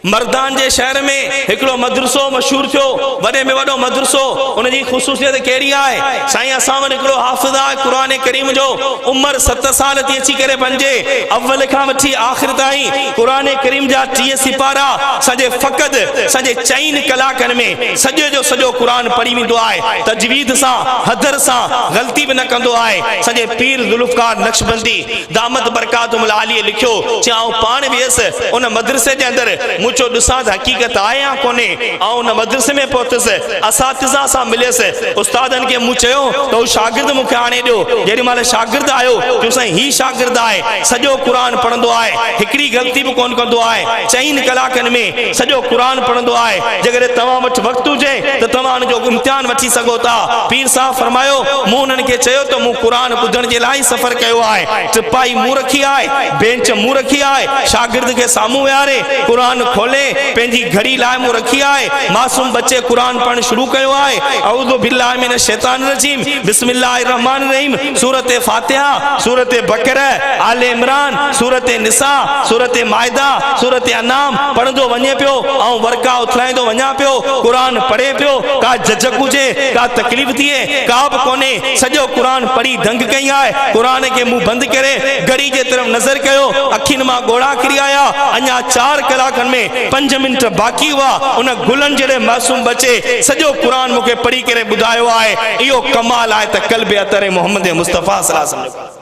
مردان جي شهر ۾ هڪڙو مدرسو مشهور ٿيو، وڏي ۾ وڏو مدرسو، ان جي خصوصيت ڪهڙي آهي؟ سائين اسان وٽ هڪڙو حافظ آهي قرآن ڪريم جو، عمر 7 سال ٿي اچي ڪري بنجي، اول کان وٺي آخر تائين قرآن ڪريم جا 30 سيپارا سڄي فقط سڄي چئن ڪلاڪن ۾ سڄي جو سڄو قرآن پڙهي ويندو آهي، تجويد سان، حدر سان، غلطي به نه ڪندو آهي، سڄي پير ذوالفقار نقشبندي. دامت برڪاتهم العاليه لکيو، چي آئون پاڻ ويس ان مدرسي جي اندر، مون چيو ڏسان ته حقيقت آهي يا ڪونهي، آئون ان مدرسي ۾ پهتس، اساتذه سان مليس، استادن کي مون چيو ته هو شاگرد مون کي آڻي ڏيو، جيڏي مهل شاگرد آيو، چيو سائين هي شاگرد آهي، سڄو قرآن پڙهندو آهي، هڪڙي غلطي به ڪونه ڪندو آهي، چئن ڪلاڪن ۾ سڄو قرآن پڙهندو آهي، جيڪڏهن توهان وٽ وقت هجي ته توهان ان جو امتحان وٺي سگهو ٿا، پير صاحب فرمايو، مون انهن کي چيو ته مون قرآن ٻڌڻ جي لاء ئي سفر ڪيو آهي، ٽپائي مون رکي آهي، بينچ مون رکي آهي، شاگرد کي سامهون ويهاري، قرآن کولي، پنهنجي گهڙي لاء مون رکي آهي، معصوم ٻچي قرآن پڙهڻ شروع ڪيو آهي، اعوذ بالله من الشيطان الرجيم، بسم الله الرحمٰن الرحيم، سورة فاتحه، سورة بقره، آل عمران، سورة نساء، سورة مائده، سورة انعام پڙهندو وڃي پيو، آئون ورقا اٿلائيندو وڃان پيو، قرآن پڙهي پيو، ڪا جهجهڪ هجي، ڪا تڪليف ٿئي، ڪا به ڪونهي، سڄو قرآن پڙهي دنگ ڪئي آهي، قرآن کي منهن بند ڪري گهڙي جي طرف نظر ڪيو، اکين مان ڳوڙها ڪري آيا، اڃا 4 ڪلاڪن ۾ 5 منٽ باقي هئا، ان گلن جهڙي معصوم ٻچي سڄو قرآن مون کي پڙهي ڪري ٻڌايو آهي، اهو ڪمال آهي ته قلب اطهر محمد مصطفيٰ صلعم جو.